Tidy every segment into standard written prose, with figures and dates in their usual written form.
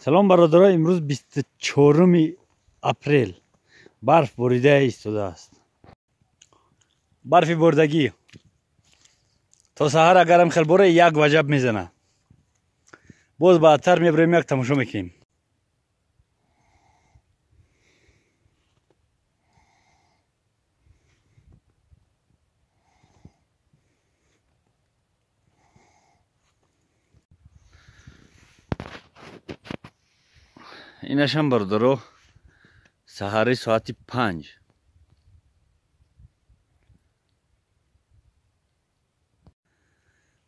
Салом бародаро, имрӯз 24 апрел. Барф борида истодааст. Барфи бордагӣ. То саҳар агарам хел боре як ваҷаб мезана. Боз баъдтар мебарем, як тамошо мекунем. Инашам бародаро саҳари соати 5.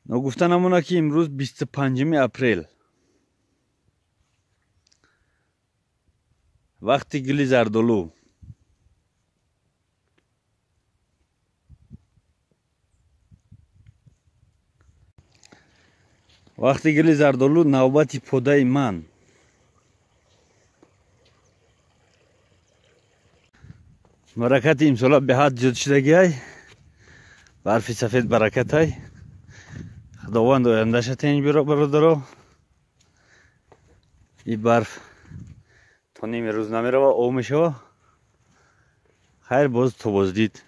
Ногуфта намона ки имрӯз 25 апрел. Вақти гули зардолу. Вақти гули зардолу навбати подаи ман. Баракати имсола беҳад зиёд шудагиай. Барфи сафед баракатай. Худованд ояндаша тенҷ биро бародаро. И барф то ними рӯз намерава, об мешава. Хайр, боз то боздид.